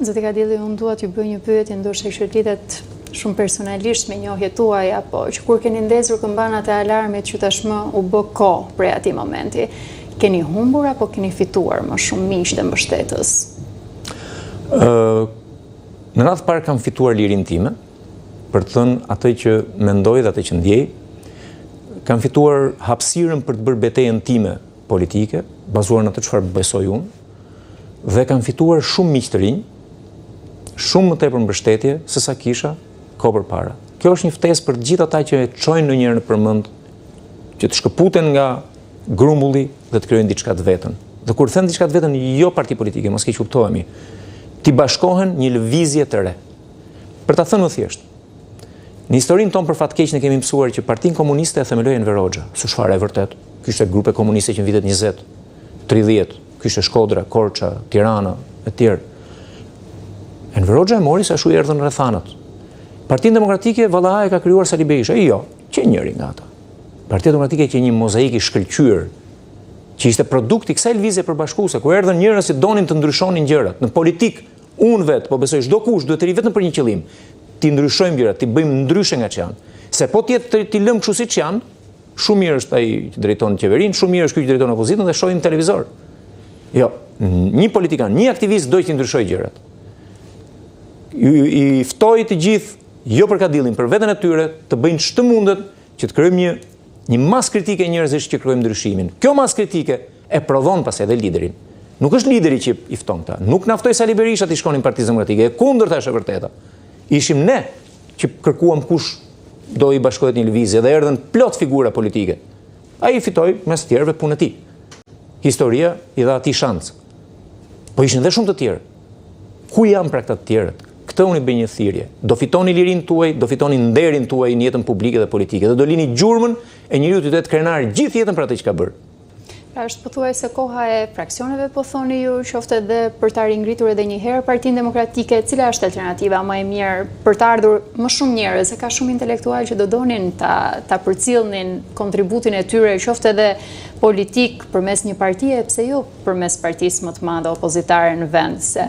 Zoti Kadilli, unë dua t'ju bëj një pyetje, ndoshta që lidhet shumë personalisht me njohjet tuaja, po që kur keni ndezur këmbanat e alarmit që tashmë u bë kohë prej atij momenti, keni humbur apo keni fituar më shumë miq dhe mbështetës? Ë në radhë të parë kam fituar lirinë time për të thënë atë që mendoj dhe atë që ndjej. Kam fituar hapësirën për të bërë betejën time politike, bazuar në atë çfarë besoj unë. Dhe kam fituar shumë miq të rinj, shumë më tepër mbështetje se sa kisha kohë përpara. Kjo është një ftesë për të gjithë ata që e çojnë ndonjëherë nëpër mend që të shkëputen nga grumbulli dhe të krijojnë diçka të vetën. Dhe kur them diçka të vetën, jo parti politike, mos keqkuptohemi. T'i bashkohen një lëvizje të re. Për ta thënë më thjesht, në historinë tonë për fat keq ne kemi mësuar që Partinë Komuniste e themeloi Enver Hoxha. S'është fare e vërtetë. Kishte grupe komuniste që në vitet 20, 30, kishte Shkodra, Korça, Tirana e tjerë. Enver Hoxha e mori se ashtu i erdhën rrethanat. Partinë Demokratike valla e ka krijuar Sali Berisha. Jo, qe njëri nga ata. Partia Demokratike qe një mozaik i shkëlqyer që ishte produkt i kësaj lëvizje përbashkuese, ku erdhën njerëz që donin të ndryshonin gjërat. Në politikë, unë vetë, po besoj çdokush duhet të rrijë vetëm për një qëllim, t'i ndryshojmë gjërat, t'i bëjmë ndryshe nga ç'janë. Se po të jetë t'i lëmë kështu siç janë, Shumë mirë është ai që drejton qeverinë, shumë mirë është ky që drejton opozitën dhe shohim televizor. Jo, një politikan, një aktivist do që t'i ndryshojë gjërat. I, i ftoj të gjithë, jo për Kadillin, për veten e tyre, të bëjnë ç'të mundet që të krijojmë një një masë kritike njerëzish që kërkojmë ndryshimin. Kjo masë kritike e prodhon pastaj edhe liderin. Nuk është lideri që i fton këta. Nuk na ftoi Sali Berisha t'i shkonim Partisë Demokratike. E kundërta është e vërteta. Ishim ne që kërkuam kush do i bashkohet një lëvizje dhe erdhën plot figura politike. Ai fitoi mes të tjerëve punë e tij. Historia i dha atij shans. Po ishin dhe shumë të tjerë. Ku janë pra këta të tjerët? Këtë unë i bëj një thirrje. Do fitoni lirinë tuaj, do fitoni nderin tuaj në jetën publike dhe politike dhe do lini gjurmën e njeriut që do jetë krenar gjithë jetën për atë që ka bërë. Pra është pothuajse koha e fraksioneve, po thoni ju, qoftë edhe për ta ringritur edhe një herë Partinë Demokratike, cila është alternativa më e mirë për të ardhur më shumë njerëz, se ka shumë intelektualë që do donin ta ta përcillnin kontributin e tyre, qoftë edhe politik përmes një partie, pse jo përmes partisë më të madhe opozitare në vend, se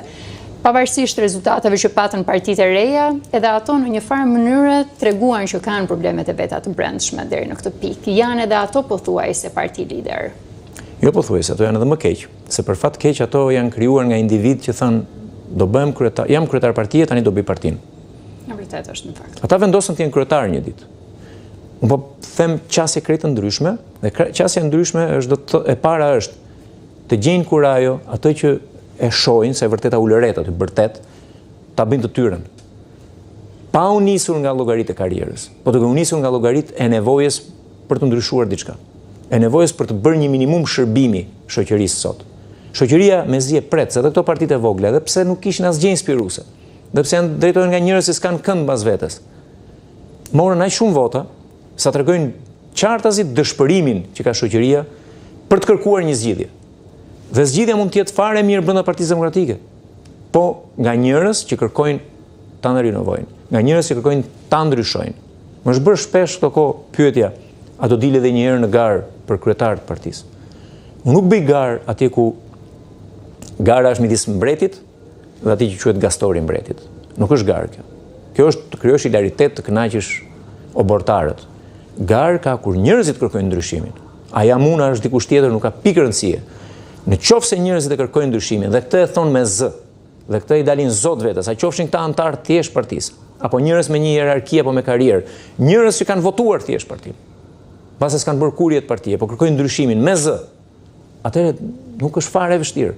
pavarësisht rezultateve që patën partitë e reja, edhe ato në një farë mënyre treguan që kanë problemet e veta të brendshme deri në këtë pikë. Janë edhe ato pothuajse parti lider. Jo pothuajse, ato janë edhe më keq, se për fat keq ato janë krijuar nga individë që thanë do bëhem kryetar, jam kryetar partie, tani do bëj partinë. Në vërtet është në fakt. Ata vendosën të jenë kryetar një ditë. Unë po them qasje krejt të ndryshme, dhe qasja e ndryshme është do të e para është të gjejnë kurajo atë që e shohin se e vërteta ulëret aty bërtet, ta bëjnë të tyren. Pa u nisur nga llogaritë e karrierës, po duke u nisur nga llogaritë e nevojës për të ndryshuar diçka. E nevojës për të bërë një minimum shërbimi shoqërisë sot. Shoqëria mezi e pret, se edhe këto partitë e vogla, edhe pse nuk kishin asgjë inspiruese, edhe pse janë drejtohen nga njerëz që s'kanë kënd mbas vetes. Morën aq shumë vota, sa tregojnë qartazi dëshpërimin që ka shoqëria për të kërkuar një zgjidhje. Dhe zgjidhja mund të jetë fare mirë brenda Partisë Demokratike. Po nga njerëz që kërkojnë ta rinovojnë, nga njerëz që kërkojnë ta ndryshojnë. Më është bërë shpesh këto kohë pyetja, a do dili edhe një herë në garë për kryetar të partisë? Unë nuk bëj garë atje ku gara është midis mbretit dhe atij që quhet gaztori i mbretit. Nuk është garë kjo. Kjo është të krijosh hilaritet, të kënaqësh oborrtarët. Garë ka kur njerëzit kërkojnë ndryshimin. A jam unë, a është dikush tjetër, nuk ka pikë rëndësie. Në qoftë se njerëzit e kërkojnë ndryshimin dhe këtë e thonë me zë, dhe këtë i dalin zot vetes, a qofshin këta anëtarë thjesht partisë, apo njerëz me një hierarki apo me karrierë, njerëz që kanë votuar thjesht partinë. Mbase s'kanë bërë kurrë jetë partie, po kërkojnë ndryshimin me zë. Atëherë nuk është fare e vështirë.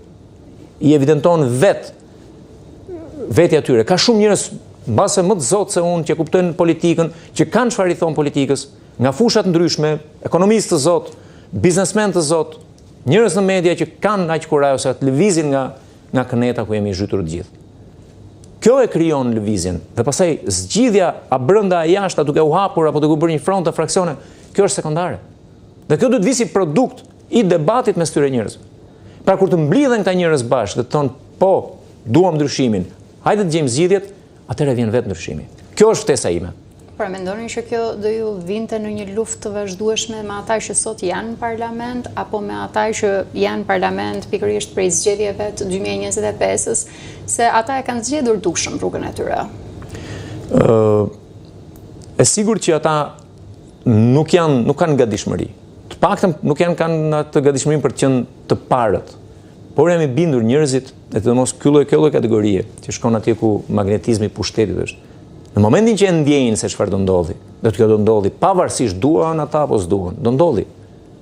I evidenton vetë vetja e tyre. Ka shumë njerëz mbase më të zotë se unë që kuptojnë politikën, që kanë çfarë i thonë politikës, nga fusha të ndryshme, ekonomistë të zotë, biznesmenë të zotë, njerëz në media që kanë aq kurajo sa të lëvizin nga nga këneta ku jemi zhytur të gjithë. Kjo e krijon lëvizjen dhe pastaj zgjidhja a brenda a jashtë, a duke u hapur apo duke u bërë një front a fraksione, kjo është sekondare. Dhe kjo duhet të vijë si produkt i debatit mes këtyre njerëzve. Pra kur të mblidhen këta njerëz bashkë dhe të thonë po, duam ndryshimin, hajde të gjejmë zgjidhjet, atëherë vjen vetë ndryshimi. Kjo është ftesa ime. Pra mendoni që kjo do ju vinte në një luftë të vazhdueshme me ata që sot janë në parlament apo me ata që janë në parlament pikërisht prej zgjedhjeve të 2025-ës, se ata e kanë zgjedhur dukshëm rrugën e tyre? Ë e sigurt që ata nuk janë nuk kanë gatishmëri. Të paktën nuk janë kanë atë gatishmërinë për të qenë të parët. Por jam i bindur njerëzit, e sidomos ky lloj kjo lloj kategorie që shkon atje ku magnetizmi i pushtetit është. Në momentin që e ndjejnë se çfarë do ndodhi, dhe kjo do ndodhi pavarësisht duan ata apo s'duan, do ndodhi.